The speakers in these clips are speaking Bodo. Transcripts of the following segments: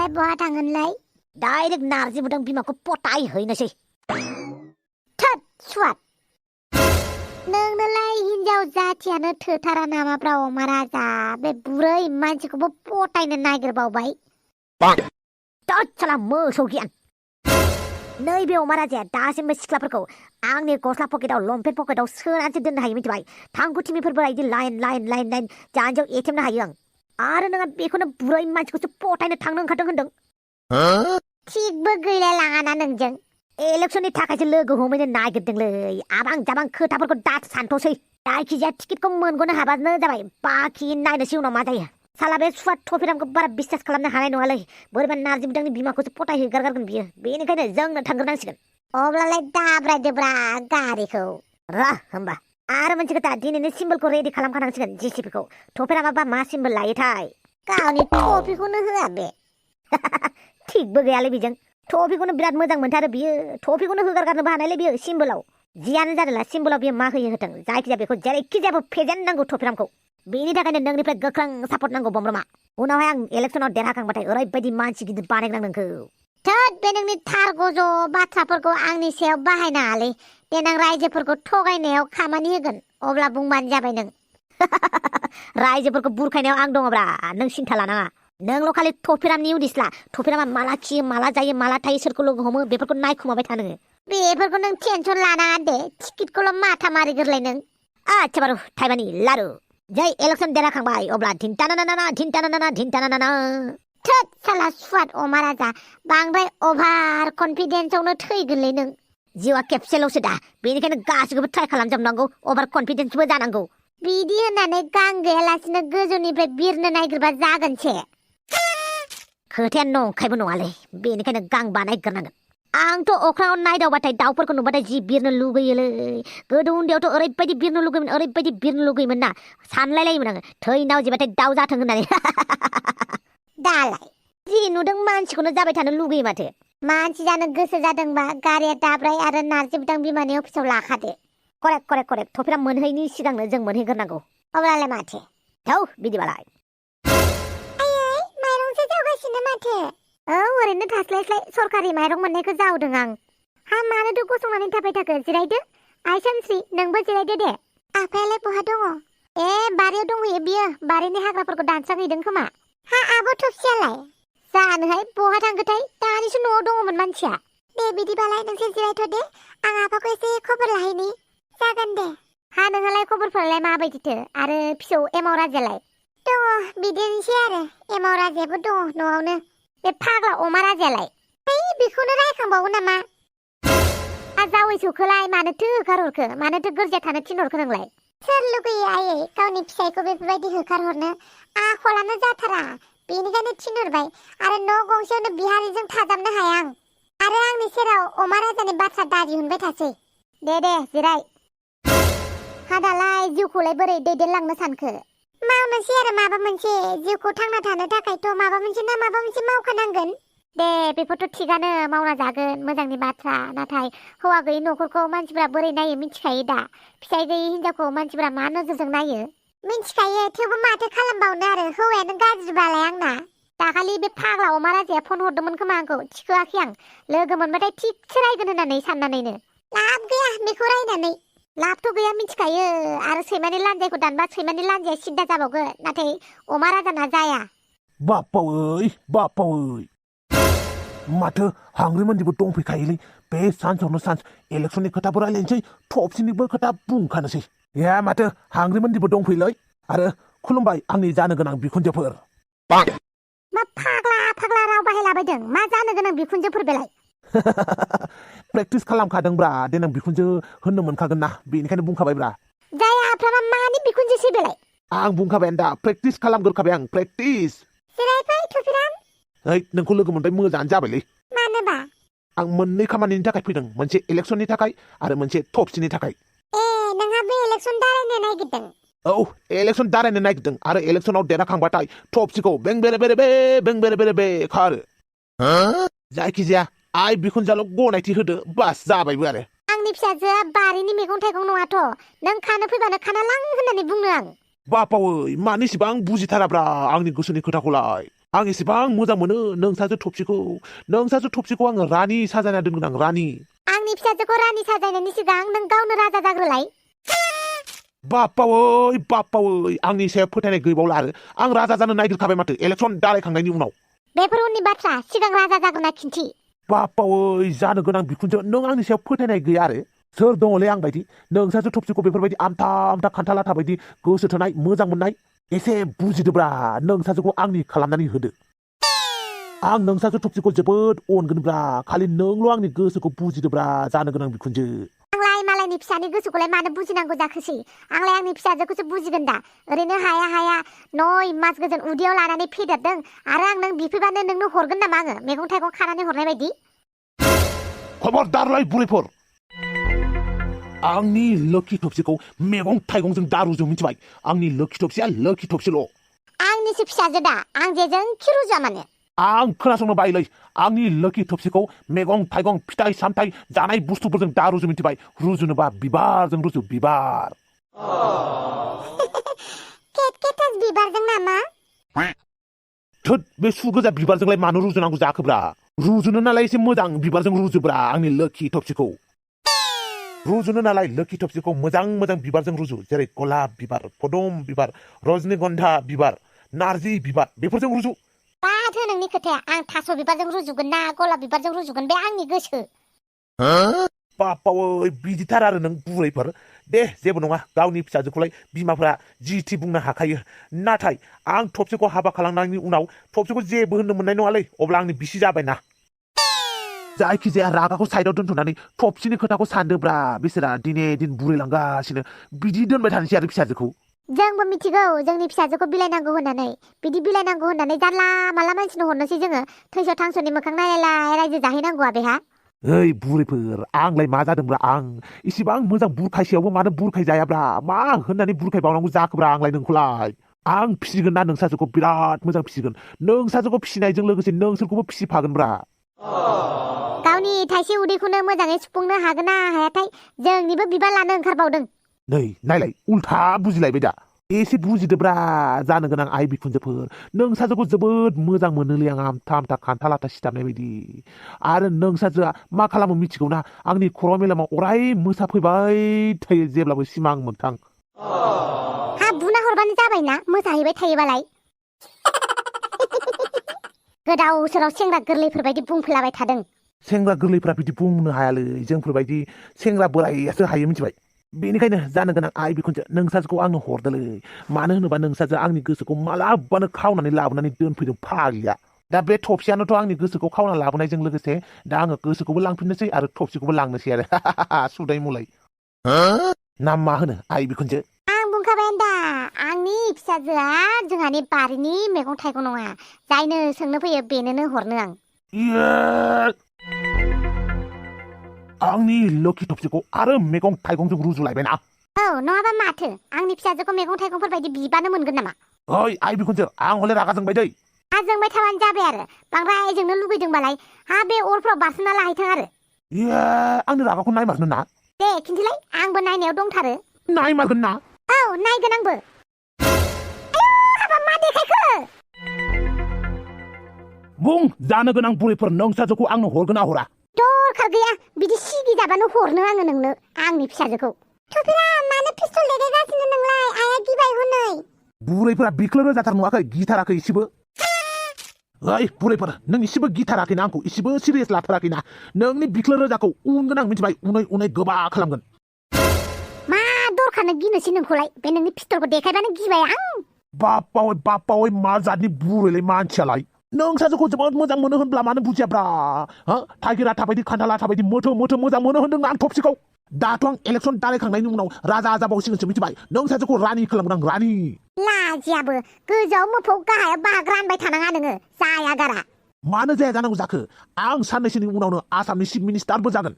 ओमफ्रायलाय बहा थांगोनलाय डाइरेक्ट नारजि बुदां बिमाखौ पटाय हैनोसै थोद सुवाद नोंनोलाय हिनजाव जाथियानो थोथारा नामाब्रा अमा राजा बे बुरै मानसिखौबो पटायनो नागिरबावबाय थोद साला मोसौ गियान नैबे अमा राजाया दासिमबो सिख्लाफोरखौ आंनि गस्ला पकेटाव लंपेन्ट पकेटाव सोनानैसो दोननो हायो मिथिबाय थांखुथिमिफोरबो इदि लाइन लाइन लाइन लाइन जानजियाव एथेमनो हायो आं आरो नोङो बेखौनो बुरै मानसिखौसो पटायनो थांनो ओंखारदों होनदों थिगबो गैलाय लाङाना नोंजों इलेक्सननि थाखायसो लोगो हमैनो नागिरदोंलै आबां जाबां खोथाफोरखौ दा सानथ'सै जायखिजाया टिकेटखौ मोनग'नो हाबानो जाबाय बाखि नायनोसै उनाव मा जायो साला बे सुवाद थफिरामखौ बारा बिश्वास खालामनो हानाय नङालै बोरैबा नारजि बुदांनि बिमाखौसो पटाय हैगारगारगोन बियो बेनिखायनो जोंनो थांग्रोनांसिगोन अब्लालाय दाब्रायदोब्रा गारिखौ र होमबा आरो मोनसे खोथा दिनैनो सिम्बलखौ रेडि खालामखानांसिगोन जिसिपिखौ थफिरामाबा मा सिम्बल लायोथाय गावनि टफिखौनो होआ बे थिगबो गैयालै बेजों टफिखौनो बिराद मोजां मोनथारो बियो टफिखौनो होगारगारनोबो हानायलै बियो सिम्बलाव जियानो जादोंला सिम्बलाव बियो मा होयो होथों जायखिजाया बेखौ जेरैखिजायाबो फेजेननांगौ टफिरामखौ बेनि थाखायनो नोंनिफ्राय गोख्रों सापर्ट नांगौ बमब्रमा उनावहाय आं इलेक्सनाव देरहाखांबाथाय ओरैबायदि मानसि गिदिर बानायगोन नोंखौ थोद बे नोंनि थार गज' बाथ्राफोरखौ आंनि सायाव बाहायनाङालै देनां रायजोफोरखौ थगायनायाव खामानि होगोन अब्ला बुंबानो जाबाय नों रायजोफोरखौ बुरखायनायाव आं दङब्रा नों सिन्था लानाङा नोंल' खालि थफिरामनि उदिसला थफिरामा माला खियो माला जायो माला थायो सोरखौ लोगो हमो बेफोरखौ नायखुमाबाय था नोङो बेफोरखौ नों टेनसन लानाङा दे टिकेटखौल' माथा मारिगोरलाय नों आच्छा बारु थाइबानि लारु जै इलेक्सन देरहाखांबाय अब्ला धिनटानानाना थोद साला सुवाद अमा राजा बांद्राय अभार कनफिडेन्सआवनो थैगोनलै नों जिउआ खेबसेल'सो दा बेनिखायनो गासैखौबो ट्राइ खालामजोबनांगौ अभार कनफिडेन्सबो जानांगौ बिदि होननानै गां गैयालासिनो गोजौनिफ्राय बिरनो नागिरबा जागोनसे खोथाया नंखायबो नङालै बेनिखायनो गां बानायग्रोनांगोन आंथ' अख्राङाव नायदावबाथाय दाउफोरखौ नुबाथाय जि बिरनो लुगैयोलै गोदो उन्दैयावथ' ओरैबायदि बिरनो लुगैयोमोन ना सानलायलायोमोन आङो थैनाव जिबाथाय दाउ जाथों होननानै दालाय जि नुदों मानसिखौनो जाबाय थानो लुगैयो माथो मानसि जानो गोसो जादोंबा गारिया दाब्राय आरो नारजि बुदां बिमानि अफिसाव लाखादो करेक्ट थफिराम मोनहैनि सिगांनो जों मोनहैग्रोनांगौ अब्लालाय माथो थौ बिदिबालाय आयै माइरंसो जावगासिनो माथो औ ओरैनो थास्लायस्लाय सरखारि माइरं मोननायखौ जावदों आं हा मानोथो गसंनानै थाबाय थाखो जिरायदो आइ सानस्रि नोंबो जिरायदो दे आफायालाय बहा दङ ए बारियाव दंहैयो बियो बारिनि हाग्राफोरखौ दानस्रांहैदों खोमा हा आब' थफसियालाय जानोहाय बहा थांखोथाय दानिसो न'आव दङमोन मानसिया दे बिदिबालाय नोंसोर जिरायथ'दे आं आफाखौ एसे खबर लाहैनि जागोन दे हा नोंहालाय खबरफोरालाय माबायदिथो आरो फिसौ एमाव राजायालाय दङ बिदिनोसै आरो एमाव राजायाबो दङ न'आवनो बे फाग्ला अमा राजायालाय बेखौनो रायखांबावो नामा जावैसौखोलाय मानोथो होखारहरखो मानोथो गोरजिया थानो थिनहरखो नोंलाय सोर लुगैयो आयै गावनि फिसायखौ बेफोरबायदि होखारहरनो आखलानो जाथारा बेनिखायनो थिनहरबाय आरो न' गंसेयावनो बिहारिजों थाजाबनो हाया आं आरो आंनि सेराव अमा राजानि बाथ्रा दाबि हुनबाय थासै दे जिराय हा दालाय जिउखौलाय बोरै दैदेनलांनो सानखो मावनोसै आरो माबा मोनसे जिउखौ थांना थानो थाखायथ' माबा मोनसे मावखानांगोन दे बेफोरथ' थिगानो मावना जागोन मोजांनि बाथ्रा नाथाय हौवा गैयि न'खरखौ मानसिफ्रा बोरै नायो मिथिखायो दा फिसाय गैयि हिनजावखौ मानसिफ्रा मा नोजोरजों नायो मिथिखायो थेवबो माथो खालामबावनो आरो हौवायानो गाज्रिबालाय आंना दाखालि बे फाग्ला अमा राजाया फन हरदोंमोन खोमा आंखौ थिखोआखै आं लोगो मोनबाथाय थिगसे रायगोन होननानै साननानैनो लाब गैया बेखौ रायनानै लाबथ' गैया मिथिखायो आरो सैमानि लान्जायखौ दानबा सैमानि लान्जाया सिद्दा जाबावगोन नाथाय अमा राजाना जाया बाप्पावै माथो हांग्रिमोननिबो दंफैखायोलै बे सान्सावनो सान्स इलेक्सननि खोथाबो रायलायनोसै थफसिनिबो खोथा बुंखानोसै माथो हांग्रिमोननिबो दंफैलै आरो खुलुमबाय आंनि जानो गोनां बिखुनजोफोर मा फाग्ला राव बाहायलाबायदों मा जानो गोनां बिखुनजोफोर बेलाय प्रेक्टिस खालामखादोंब्रा देनां बिखुनजो होननो मोनखागोन ना बेनिखायनो बुंखाबायब्रा जाया आफ्रामा मानि बिखुनजोसै बेलाय आं बुंखाबायानो दा प्रेक्टिस खालामगोरखाबाय आं प्रेक्टिस जिरायफै थुफिराम नोंखौ लोगो मोनबाय मोजाङानो जाबायलै मानोबा आं मोननै खामानिनि थाखाय फैदों मोनसे इलेक्सननि थाखाय आरो मोनसे थफसिनि थाखाय नोंहा बे इलेक्सन दारायनो नागिरदों औ इलेक्सन दारायनो नागिरदों आरो इलेक्सनाव देरहाखांबाथाय थफसिखौ बें बेरे बे खारो जायखिजाया आइ बिखुनजाल' गनायथि होदो बास जाबायबो आरो आंनि फिसाजोआ बारिनि मैगं थाइगं नङाथ' नों खानो फैबानो खाना लां होननानै बुंनो आं बापावै मानिसिबां बुजिथाराब्रा आंनि गोसोनि खोथाखौलाय आं एसेबां मोजां मोनो नोंसाजो थबसिखौ आङो रानि साजायना दोनगोन आं रानि आंनि फिसाजोखौ रानि साजायनायनि सिगां नों गावनो राजा जाग्रोलाय बाप्पावै आंनि सायाव फोथायनाय गैबावला आरो आं राजा जानो नागिरखाबाय माथो इलेक्सन दारायखांनायनि उनाव बेफोर उननि बाथ्रा सिगां राजा जाग्रोना खिन्थि बाप्पावै जानो गोनां बिखुनजो नों आंनि सायाव फोथायनाय गैया आरो सोर दङलै आं बायदि नोंसासो थबसिखौ बेफोरबायदि आमथा आमथा खान्थाल आथा बायदि गोसो थोनाय मोजां मोननाय एसे बुजिदोब्रा नोंसासोखौ आंनि खालामनानै होदो आं नोंसासो थबसिखौ जोबोद अनगोनब्रा खालि नोंल' आंनि गोसोखौ बुजिदोब्रा जानो गोनां बिखुनजो आंलाय मालायनि फिसानि गोसोखौलाय मानो बुजिनांगौ जाखोसै आंलाय आंनि फिसाजोखौसो बुजिगोन दा ओरैनो हाया 9 मास गोजोन उदैयाव लानानै फेदेरदों आरो आं नों बिफैबानो नोंनो हरगोन नामा आङो मैगं थाइगं खानानै हरनाय बायदि खबरदारलाय बुरैफोर आंनि लोखि थबसिखौ मैगं थाइगंजों दारुजों मिथिबाय आंनि लोखि थबसिया लोखि थबसिल' आंनिसो फिसाजो दा आं जेजों खिरुजा माने आं खोनासंनो बायोलै आंनि लोखि थबसिखौ मैगं थाइगं फिथाइ सामथाइ जानाय बुस्थुफोरजों दारुजों मिथिबाय रुजुनोबा बिबारजों रुजु बिबार केटास बिबारजों नामा थोद बे सुगोजा बिबारजोंलाय मानो रुजुनांगौ जाखोब्रा रुजुनो नालाय एसे मोजां बिबारजों रुजुब्रा आंनि लोखि थबसिखौ रुजुनो नालाय लोखि थबसिखौ मोजां बिबारजों रुजु जेरै गलाब बिबार पदम बिबार रजनीगन्धा बिबार नारजि बिबार बेफोरजों रुजु बाथो नोंनि खोथाया आं थास' बिबारजों रुजुगोन ना गलाब बिबारजों रुजुगोन बे आंनि गोसो बाप्पावै बिदिथार आरो नों बुरैफोर दे जेबो नङा गावनि फिसाजोखौलाय बिमाफ्रा जिथि बुंनो हाखायो नाथाय आं थबसिखौ हाबा खालामनायनि उनाव थबसिखौ जेबो होननो मोननाय नङालै अब्ला आंनि बिसि जाबायना जायखिजाया रागाखौ साइडआव दोनथ'नानै थबसिनि खोथाखौ सानदोब्रा बिसोरा दिने दिन बुरैलांगासिनो बिदि दोनबाय थानोसै आरो फिसाजोखौ जोंबो मिथिगौ जोंनि फिसाजोखौ बिलाइनांगौ होननानै बिदि बिलाइनांगौ होननानै जानला माला मानसिनो हरनोसै जोङो थैस' थांस'नि मोखां नायलाय रायजो जाहैनांगौआ बेहा ओइ बुरैफोर आंलाय मा जादोंब्रा आं इसिबां मोजां बुरखायसेयावबो मानो बुरखाय जायाब्रा मा होननानै बुरखायबावनांगौ जाखोब्रा आंलाय नोंखौलाय आं फिसिगोन ना नोंसाजोखौ बिराद मोजां फिसिगोन नोंसाजोखौ फिसिनायजों लोगोसे नोंसोरखौबो फिसिफागोनब्रा गावनि थाइसे उदैखौनो मोजाङै सुफुंनो हागोन ना हायाथाय जोंनिबो बिबार लानो ओंखारबावदों नै नायलाय उल्था बुजिलायबाय दा एसे बुजिदोब्रा जानो गोनां आइ बिखुनजोफोर नोंसाजोखौ जोबोद मोजां मोनोलै आं आमथा आमथा खान्थाल आथा सिथाबनाय बायदि आरो नोंसाजोआ मा खालामो मिथिगौना आंनि खर' मेलेमाव अराय मोसाफैबाय थायो जेब्लाबो सिमां मोगथां हा बुना हरबानो जाबायना मोसाहैबाय थायोबालाय गोदाव सोराव सेंग्रा गोरलैफोरबायदि बुंफैलाबाय थादों सेंग्रा गोरलैफ्रा बिदि बुंनो हायालै जोंफोरबायदि सेंग्रा बोराइयासो हायो मिथिबाय बेनिखायनो जानो गोनां आइ बिखुनजो नोंसाजोखौ आंनो हरदोलै मानो होनोबा नोंसाजो आंनि गोसोखौ मालाबानो खावनानै लाबोनानै दोनफैदों फाग्लिया दा बे थबसियानोथ' आंनि गोसोखौ खावना लाबोनायजों लोगोसे दा आङो गोसोखौबो लांफिननोसै आरो थबसिखौबो लांनोसै आरो सुदाय मुलाय ना मा होनो आइ बिखुनजो आं बुंखाबायानो दा आंनि फिसाजोआ जोंहानि बारिनि मैगं थाइगं नङा जायनो सोंनो फैयो बेनोनो हरनो आं आंनि लोखि थबसिखौ आरो मैगं थाइगंजों रुजुलायबायना औ नङाबा माथो आंनि फिसाजोखौ मैगं थाइगंफोर बायदि बिबानो मोनगोन नामा ओइ आइ बिखुनजो आं हले रागा जोंबाय दै हा जोंबाय थाबानो जाबाय आरो बांद्राय जोंनो लुगैदोंबालाय हा बे अरफ्राव बारसोमना लाहैथों आरो आंनि रागाखौ नायमारनो ना दे खिन्थिलाय आंबो नायनायाव दंथारो नायमारगोन ना औ नायगोन आंबो हाबा मा देखायखो बुं जानो गोनां बुरैफोर नोंसाजोखौ आंनो हरगोन ना हरा दरखार गैया बिदि सिगि जाबानो हरनो आङो नोंनो आंनि फिसाजोखौ थफिरा मानो पिस्तल देगासिनो नोंलाय आया गिबाय हनै बुरैफोरा बिख्लोरो जाथार नुवाखै गिथाराखै इसेबो ओइ बुरैफोर नों इसेबो गिथाराखैना आंखौ इसेबो सिरियास लाथाराखैना नोंनि बिख्लो रोजाखौ उनगोन आं मिथिबाय उनै गोबा खालामगोन मा दरखारनो गिनोसै नोंखौलाय बे नोंनि पिस्तलखौ देखायबानो गिबाय आं बाप्पावै मा जातनि बुरैलै मानसियालाय नोंसाजोखौ जोबोद मोजां मोनो होनब्ला मानो बुजियाब्रा थाइगिर आथा बायदि खान्थाल आथा बायदि मोथो मोजां मोनो होनदों आं थबसिखौ दाथ' आं इलेक्सन दारायखांनायनि उनाव राजा जाबावसिगोनसो मिथिबाय नोंसाजोखौ रानि खालामगोन आं रानि लाजियाबो गोजौआव मोफौ गाहायाव बाहाग रानबाय थानाङा नोङो जाया गारा मानो जाया जानांगौ जाखो आं साननैसोनि उनावनो आसामनि चिफ मिनिस्टारबो जागोन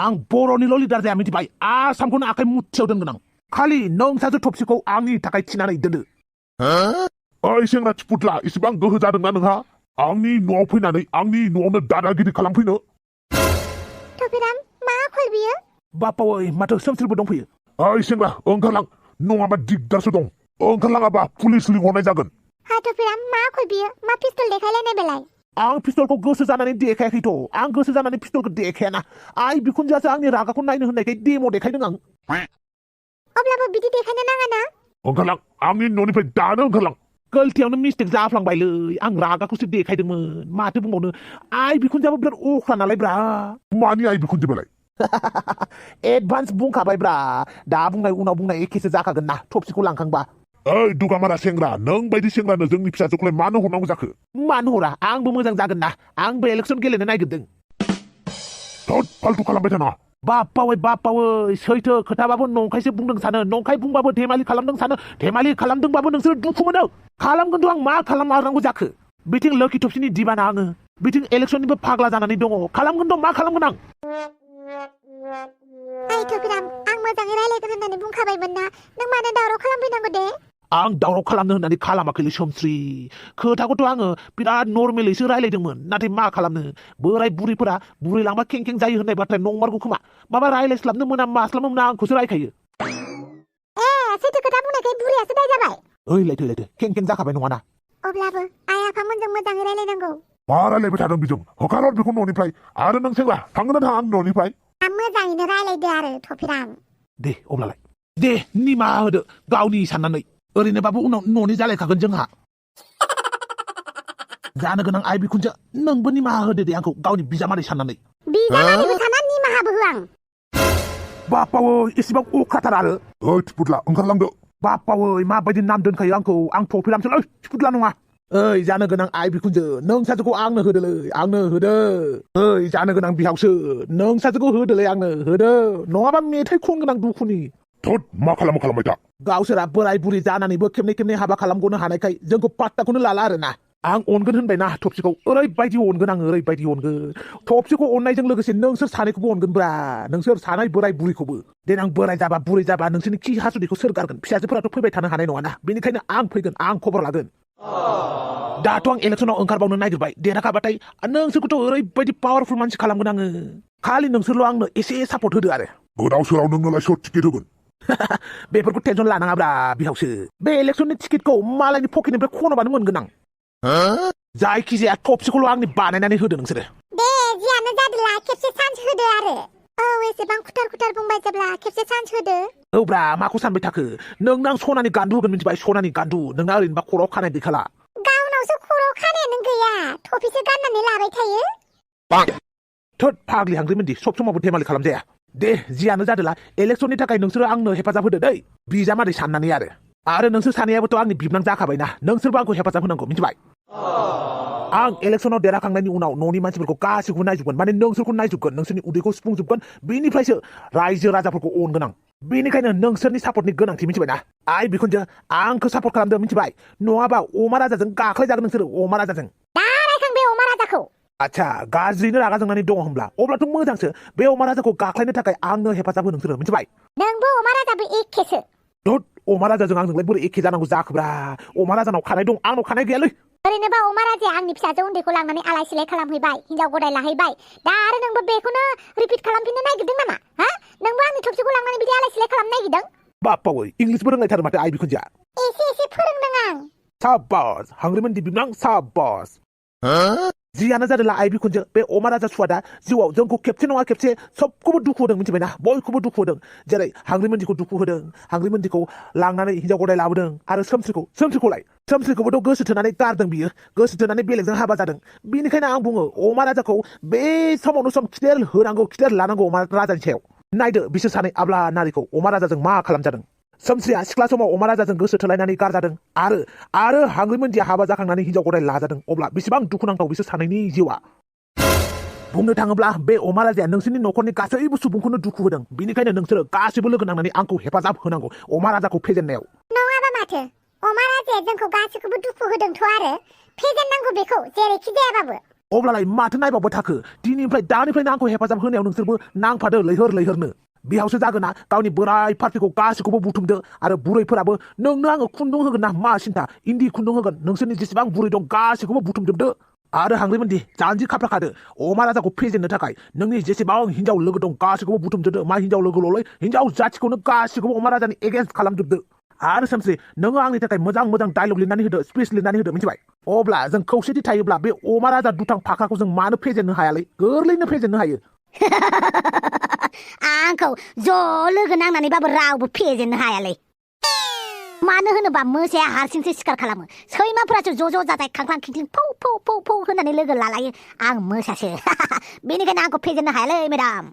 आं बर'निल' लिडार जाया मिथिबाय आसामखौनो आखाइ मुथियाव दोनगोन आं खालि नोंसाजो थबसिखौ आंनि थाखाय थिनानै दोनो ओइ सेंग्रा थिफुथला इसिबां गोहो जादोंना नोंहा आंनि न'आव फैनानै आंनि न'आवनो दादागिरि खालामफैनो थफिराम मा खल बियो बाप्पावै माथो सोमस्रिबो दंफैयो ओइ सेंग्रा ओंखारलां नङाबा दिगदारसो दं ओंखारलाङाबा पुलिस लिंहरनाय जागोन हाथ'फिरा मा खय बियो मा पिस्तल देखायलायनाय बेलाय आं पिस्तलखौ गोसो जानानै देखायाखैथ' आं गोसो जानानै पिस्तलखौ देखायाना आइ बिखुनजोआसो आंनि रागाखौ नायनो होननायखाय डेम' देखायदों आं अब्लाबो बिदि देखायनो नाङा ना ओंखारलां आंनि न'निफ्राय दानो ओंखारलां गलथियावनो मिस्टेक जाफ्लांबायलै आं रागाखौसो देखायदोंमोन माथो बुंबावनो आइ बिखुनजोआबो बिराद अख्रा नालाय ब्रा मानि आइ बिखुनजो बेलाय एडभान्स बुंखाबायब्रा दा बुंनाय उनाव बुंनाय एखेसो जाखागोन ना थबसिखौ लांखांबा ओइ दुगामारा सेंग्रा नों बायदि सेंग्रानो जोंनि फिसाजोखौलाय मानो हरनांगौ जाखो मानो हरा आंबो मोजां जागोन ना आंबो इलेक्सन गेलेनो नागिरदों थोद फाल्तु खालामबाय थाना बाप्पावै सैथो खोथाबाबो नंखायसो बुंदों सानो नंखाय बुंबाबो धेमालि खालामदों सानो धेमालि खालामदोंबाबो नोंसोर दुखु मोनो खालामगोनथ' आं मा खालामनांगौ जाखो बिथिं लोखि थबसिनि दिबाना आङो बिथिं इलेक्सननिबो फाग्ला जानानै दङ खालामगोनथ' मा खालामगोन आं ओइ थ'फिराम आं मोजाङै रायलायगोन होननानै बुंखाबायमोन ना नों मानो दावराव खालामफैनांगौ दे आं दावराव खालामनो होननानै खालामाखैलै सोमस्रि खोथाखौथ' आङो बिराद नर्मेलैसो रायलायदोंमोन नाथाय मा खालामनो बोराय बुरैफोरा बुरैलांबा खें जायो होननाय बाथ्राया नंमारगौ खोमा माबा रायलायस्लाबनो मोना मास्लाबनो मोना आंखौसो रायखायो सैथो खोथा बुंनायखाय बुरैयासो दाय जाबाय ओइ लायथो खें जाखाबाय नङाना अब्लाबो आइ आफामोनजों मोजाङै रायलायनांगौ मा रायलायबाय थादों बिजों होखारहर बेखौ न'निफ्राय आरो नों सेंग्रा थांगोन ना थाङा आं न'निफ्राय आं मोजाङैनो रायलायदो आरो थ'फिराम दे अब्लालाय दे निमाहा होदो गावनि साननानै ओरैनोबाबो उनाव न'नि जालायखागोन जोंहा जानो गोनां आइ बिखुनजो नोंबो निमाहा होदो दे आंखौ गावनि बिजामादै साननानै बिजामादैबो साना निमाहाबो हो आं बाप्पावै एसेबां अख्राथार आरो ओइ थिफुदला ओंखारलांदो बाप्पावै माबायदि नाम दोनखायो आंखौ आं थ'फिरामसोलै थिफुदला नङा ओइ जानो गोनां आइ बिखुनजो नों सासेखौ आंनो होदोलै आंनो होदो ओइ जानो गोनां बिहावसो नों सासेखौ होदोलै आंनो होदो नङाबा मेथाइ खनगोन आं दुखुनि थोद मा खालामबाय था गावसोरा बोराय बुरि जानानैबो खेबनै हाबा खालामगनो हानायखाय जोंखौ पात्ताखौनो लाला आरोना आं अनगोन होनबायना थबसिखौ ओरैबायदि अनगोन आं ओरैबायदि अनगोन थबसिखौ अननायजों लोगोसे नोंसोर सानैखौबो अनगोनब्रा नोंसोर सानै बोराय बुरैखौबो देनां बोराय जाबा बुरै जाबा नोंसोरनि खि हासुदैखौ सोर गारगोन फिसाजोफोराथ' फैबाय थानो हानाय नङाना बेनिखायनो आं फैगोन आं खबर लागोन दाथ' आं इलेक्सनाव ओंखारबावनो नागिरबाय देरहाखाबाथाय नोंसोरखौथ' ओरैबायदि पावारफुल मानसि खालामगोन आङो खालि नोंसोरल' आंनो एसे सापर्ट होदो आरो गोदाव सोराव नोंनोलाय सोर टिकेट होगोन बेफोरखौ टेनसन लानाङाब्रा बिहावसो बे इलेक्सननि टिकेटखौ मालायनि पकेटनिफ्राय खनबानो मोनगोन आं जायखिजाया थबसिखौल' आंनि बानायनानै होदो नोंसोरो दे जियानो जादोला खेबसे चान्स होदो आरो औ एसेबां खुथार बुंबाय जेब्ला खेबसे चान्स होदो औब्रा माखौ सानबाय थाखो नोंनो आं सनानि गान्दु होगोन मिथिबाय सनानि गान्दु नोंना ओरैनोबा खर'आव खानाय गैखाला गावनावसो खर'आव खानायानो गैया थफिसो गाननानै लाबाय थायो थोद फाग्लि हांग्रिमोनदि सब समावबो धेमालि खालामजाया दे जियानो जादोला इलेक्सननि थाखाय नोंसोरो आंनो हेफाजाब होदो दै बिजामादै साननानै आरो नोंसोर सानैयाबोथ' आंनि बिबनां जाखाबायना नोंसोरबो आंखौ हेफाजाब होनांगौ मिथिबाय आं इलेक्सनाव देरहाखांनायनि उनाव न'नि मानसिफोरखौ गासैखौबो नायजोबगोन माने नोंसोरखौ नायजोबगोन नोंसोरनि उदैखौ सुफुंजोबगोन बेनिफ्रायसो रायजो राजाफोरखौ अनगोन आं बेनिखायनो नोंसोरनि सापर्टनि गोनांथि मिथिबायना आइ बिखुनजो आंखौ सापर्ट खालामदो मिथिबाय नङाबा अमा राजाजों गाख्लायजागोन नोंसोरो अमा राजाजों दा रायखां बे अमा राजाखौ आच्छा गाज्रिनो रागा जोंनानै दङ होमब्ला अब्लाथ' मोजांसो बे अमा राजाखौ गाख्लायनो थाखाय आंनो हेफाजाब हो नोंसोरो मिथिबाय नोंबो अमा राजाबो एखेसो धुत अमा राजाजों आंजोंलाय बोरै एखे जानांगौ जाखोब्रा अमा राजानाव खानाय दं आंनाव खानाय गैयालै ओरैनोबा अमा राजाया आंनि फिसाजो उन्दैखौ लांनानै आलाय सिलाय खालामहैबाय हिनजाव गदाय लाहैबाय दा आरो नोंबो बेखौनो रिपिट खालामफिननो नागिरदों नामा हा नोंबो आंनि थबसिखौ लांनानै बिदि आलाय सिलाय खालामनो नागिरदों बाप्पावै इंलिसबो रोंलायथारो माथो आइ बिखुनजोआ एसे फोरोंदों आं साबास हांग्रिमोनदि बिबनां साबास जियानो जादोंला आइ बिखुनजो बे अमा राजा सुवादा जिउआव जोंखौ खेबसे नङा खेबसे सबखौबो दुखु होदों मिथिबायना बयखौबो दुखु होदों जेरै हांग्रिमोनदिखौ दुखु होदों हांग्रिमोनदिखौ लांनानै हिनजाव गदाय लाबोदों आरो सोमस्रिखौबोथ' गोसो थोनानै गारदों बियो गोसो थोनानै बेलेगजों हाबा जादों बेनिखायनो आं बुङो अमा राजाखौ बे समावनो सम खिथेर होनांगौ खिथेर लानांगौ अमा राजानि सायाव नायदो बिसोर सानै आब्ला नारिखौ अमा राजाजों मा खालामजादों सोमस्रिया सिख्ला समाव अमा राजाजों गोसो थोलायनानै गारजादों आरो हांग्रिमोनदिया हाबा जाखांनानै हिनजाव गदाय लाजादों अब्ला बेसेबां दुखुनांथाव बिसोर सानैनि जिउआ बुंनो थाङोब्ला बे अमा राजाया नोंसोरनि न'खरनि गासैबो सुबुंखौनो दुखु होदों बेनिखायनो नोंसोरो गासैबो लोगो नांनानै आंखौ हेफाजाब होनांगौ अमा राजाखौ फेजेननायाव नङाबा माथो अमा राजाया जोंखौ गासैखौबो दुखु होदोंथ' आरो फेजेननांगौ बेखौ जेरैखि जायाबाबो अब्लालाय माथो नायबावबाय थाखो दिनैनिफ्राय दानिफ्रायनो आंखौ हेफाजाब होनायाव नोंसोरबो नांफादो लैहोरनो बिहावसो जागोना गावनि बोराय पार्टिखौ गासैखौबो बुथुमदो आरो बुरैफोराबो नोंनो आङो खुन्दुं होगोन ना मा सिन्था इन्दि खुन्दुं होगोन नोंसोरनि जेसेबां बुरै दं गासैखौबो बुथुमजोबदो आरो हांग्रिमोनदि जानजि खाफ्राखादो अमा राजाखौ फेजेननो थाखाय नोंनि जेसेबां हिनजाव लोगो दं गासैखौबो बुथुमजोबदो मा हिनजाव लोगोल'लै हिनजाव जाथिखौनो गासैखौबो अमा राजानि एगेन्स्ट खालामजोबदो आरो सामसे नोङो आंनि थाखाय मोजां मोजां डायलग लिरनानै होदो स्पिच लिरनानै होदो मिथिबाय अब्ला जों खौसेथि थायोब्ला बे अमा राजा दुथां फाख्राखौ जों मानो फेजेननो हायालै गोरलैनो फेजेननो हायो आंखौ ज' लोगो नांनानैबाबो रावबो फेजेननो हायालै मानो होनोबा मोसाया हारसिंसो सिखार खालामो सैमाफोरासो ज' ज' जाजाय खांख्लां खिंख्लिं फौ फौ फौ फौ होननानै लोगो लालायो आं मोसासो बेनिखायनो आंखौ फेजेननो हायालै मेडाम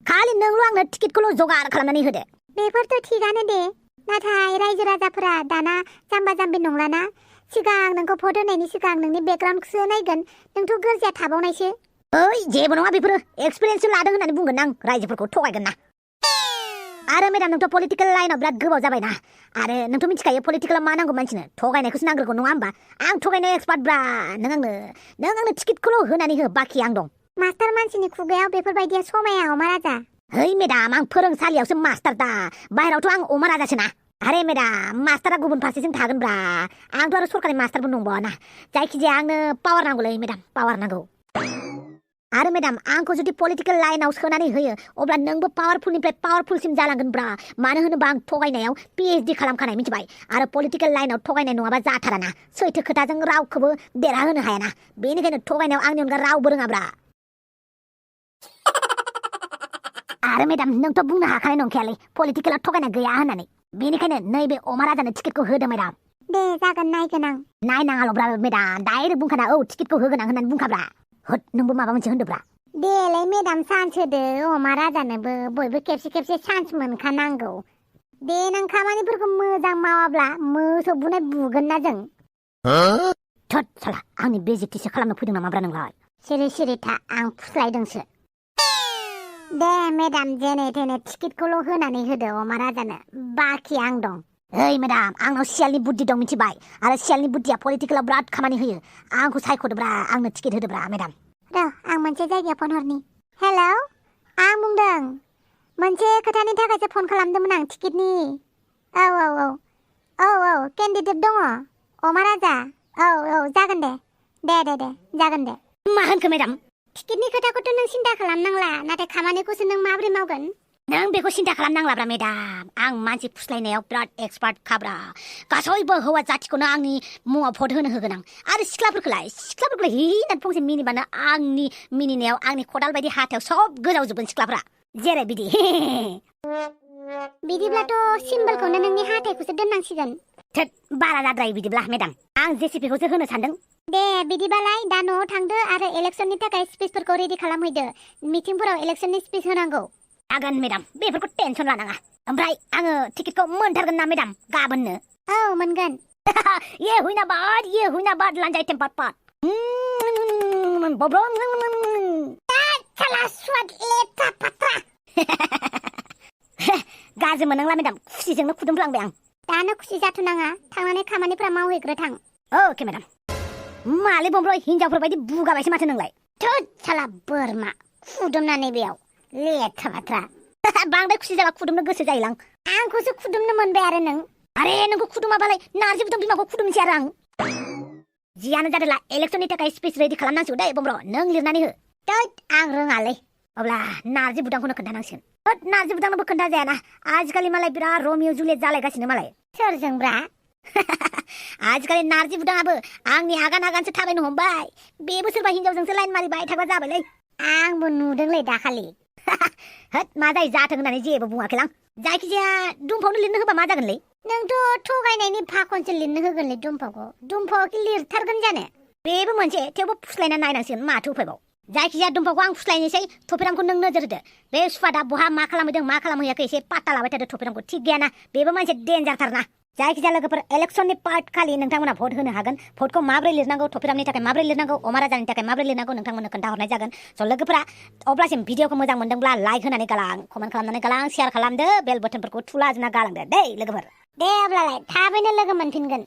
खालि नोंल' आंनो टिकेटखौल' जगार खालामनानै होदो बेफोरथ' थिगानो दे नाथाय रायजो राजाफोरा दाना जाम्बा जाम्बि नंलाना सिगां नोंखौ भट होनायनि सिगां नोंनि बेकग्राउन्डखौसो नायगोन नोंथ' गोरजिया थाबावनायसो ओइ जेबो नङा बेफोरो एक्सपिरियेन्ससो लादों होननानै बुंगोन आं रायजोफोरखौ थगायगोन ना आरो मेडाम नोंथ' पलिटिकेल लाइनाव बिराद गोबाव जाबायना आरो नोंथ' मिथिखायो पलिटिकेलाव मा नांगौ मानसिनो थगायनायखौसो नांग्रोगौ नङा होमबा आं थगायनाय एक्सपार्ट ब्रा नों आंनो टिकेटखौल' होनानै हो बाखि आं दं मास्टार मानसिनि खुगायाव बेफोरबायदिया समाया अमा राजा है मेडाम आं फोरोंसालियावसो मास्टार दा बाहेरावथ' आं अमा राजासो ना आरे मेडाम मास्टारा गुबुन फारसेजों थागोन ब्रा आंथ' आरो सरकारि मास्टारबो नंबावा ना जायखिजाया आंनो पावार नांगौलै मेडाम पावार नांगौ आरो मेडाम आंखौ जुदि पलिटिकेल लाइनाव सोनानै होयो अब्ला नोंबो पावारफुलनिफ्राय पावारफुलसिम जालांगोन ब्रा मानो होनोबा आं थगायनायाव PhD खालामखानाय मिथिबाय आरो पलिटिकेल लाइनाव थगायनाय नङाबा जाथाराना सैथो खोथाजों रावखौबो देरहाहोनो हायाना बेनिखायनो थगायनायाव आंनि अनगा रावबो रोङाब्रा आरो मेडाम नोंथ' बुंनो हाखानाय नंखायालै पलिटिकेलाव थगायनाय गैया होननानै बेनिखायनो नैबे अमा राजानो टिकेटखौ होदो मेडाम दे जागोन नायगोन आं नायनाङाल'ब्रा मेडाम डाइरेक्ट बुंखाना औ टिकेटखौ होगोन आं होननानै बुंखाब्रा होद नोंबो माबा मोनसे होनदोब्रा देलाय मेडाम चान्स होदो अमा राजानोबो बयबो खेबसे खेबसे चान्स मोनखानांगौ दे नों खामानिफोरखौ मोजां मावाब्ला मोसौ बुनाय बुगोन ना जों थोद साला आंनि बेइज्जतिसो खालामनो फैदों नामाब्रा नोंलाय सिरि सिरि था आं फुस्लायदोंसो दे मेडाम जेने थेने टिकेटखौल' होनानै होदो अमा राजानो बाखि आं दं ओइ मेडाम आंनाव सियालनि बुद्धि दं मिथिबाय आरो सियालनि बुद्धिया पलिटिकेलाव बिराद खामानि होयो आंखौ सायख'दोब्रा आंनो टिकेट होदोब्रा मेडाम र' आं मोनसे जायगायाव फन हरनि हेल' आं बुंदों मोनसे खोथानि थाखायसो फन खालामदोंमोन आं टिकेटनि औ केन्डिडेट दङ अमा राजा औ जागोन दे जागोन दे मा होनखो मेडाम टिकेटनि खोथाखौथ' नों सिन्था खालामनांला नाथाय खामानिखौसो नों माबोरै मावगोन नों बेखौ सिन्था खालामनांलाब्रा मेडाम आं मानसि फुस्लायनायाव बिराद एक्सपार्ट खाब्रा गासैबो हौवा जाथिखौनो आंनि मुङाव भट होनो होगोन आं आरो सिख्लाफोरखौलाय हिनानै फंसे मिनिबानो आंनि मिनिनायाव आंनि खदाल बायदि हाथायाव सब गोजावजोबगोन सिख्लाफ्रा जेरै बिदि बिदिब्लाथ' सिम्बलखौनो नोंनि हाथायखौसो दोननांसिगोन थोद बारा जाद्राय बिदिब्ला मेडाम आं जेसिपिखौसो होनो सानदों दे बिदिबालाय दा न'आव थांदो आरो इलेक्सननि थाखाय स्पिचफोरखौ रेडि खालामहैदो मिटिंफोराव इलेक्सननि स्पिच होनांगौ जागोन मेडाम बेफोरखौ टेनसन लानाङा ओमफ्राय आङो टिकेटखौ मोनथारगोन ना मेडाम गाबोननो औ मोनगोन ये हुइना बाद लान्जाय टेम्पार पाट बब्र साला स्वाद लेथा पात्रा गाज्रि मोननांला मेडाम खुसिजोंनो खुदुमफ्लांबाय आं दानो खुसि जाथ'नाङा थांनानै खामानिफ्रा मावहैग्रो थां अके मेडाम मालै बब्र हिनजावफोर बायदि बुगाबायसो माथो नोंलाय थोद साला बोरमा खुदुमनानै बेयाव लेथा बाथ्रा बांद्राय खुसि जाबा खुदुमनो गोसो जायोलां आंखौसो खुदुमनो मोनबाय आरो नों आरे नोंखौ खुदुमाबालाय नारजि बुदुं बिमाखौ खुदुमसै आरो आं जियानो जादोला इलेक्सननि थाखाय स्पिच रेडि खालामनांसिगौ दे बब्र नों लिरनानै हो थोद आं रोङालै अब्ला नारजि बुदांखौनो खोन्थानांसिगोन थोद नारजि बुदांनोबो खोन्था जायाना आजिखालि मालाय बिराद रमिअ जुलियट जालायगासिनो मालाय सोरजोंब्रा आजिखालि नारजि बुदाङाबो आंनि आगानसो थाबायनो हमबाय बेबो सोरबा हिनजावजोंसो लाइन मारिबाय थाग्रा जाबायलै आंबो नुदोंलै दाखालि होद मा जायो जाथों होननानै जेबो बुङाखैलां जायखिजाया दुमफावनो लिरनो होबा मा जागोनलै नोंथ' थगायनायनि फाखनसो लिरनो होगोनलै दुमफावखौ लिरथारगोन जानो बेबो मोनसे थेवबो फुस्लायना नायनांसिगोन माथो उफायबाव जायखिजाया दुमफावखौ आं फुस्लायनोसै थफिरामखौ नों नोजोर होदो बे सुवादा बहा मा खालामहैदों मा खालामहैयाखै एसे पात्ता लाबाय थादो थफिरामखौ थिग गैयाना बेबो मोनसे डेन्जारथारना जायखिजाया लोगोफोर इलेक्सननि पार्ट खालि नोंथांमोना भट होनो हागोन भटखौ माबोरै लिरनांगौ थफिरामनि थाखाय माबोरै लिरनांगौ अमा राजानि थाखाय माबोरै लिरनांगौ नोंथांमोननो खोन्थाहरनाय जागोन स' लोगोफोरा अब्लासिम भिडिअखौ मोजां मोनदोंब्ला लाइक होनानै गालां कमेन्ट खालामनानै गालां शेयार खालामदो बेल बटनफोरखौ थुला जोंना गालांदो दै लोगोफोर दे अब्लालाय थाबैनो लोगो मोनफिनगोन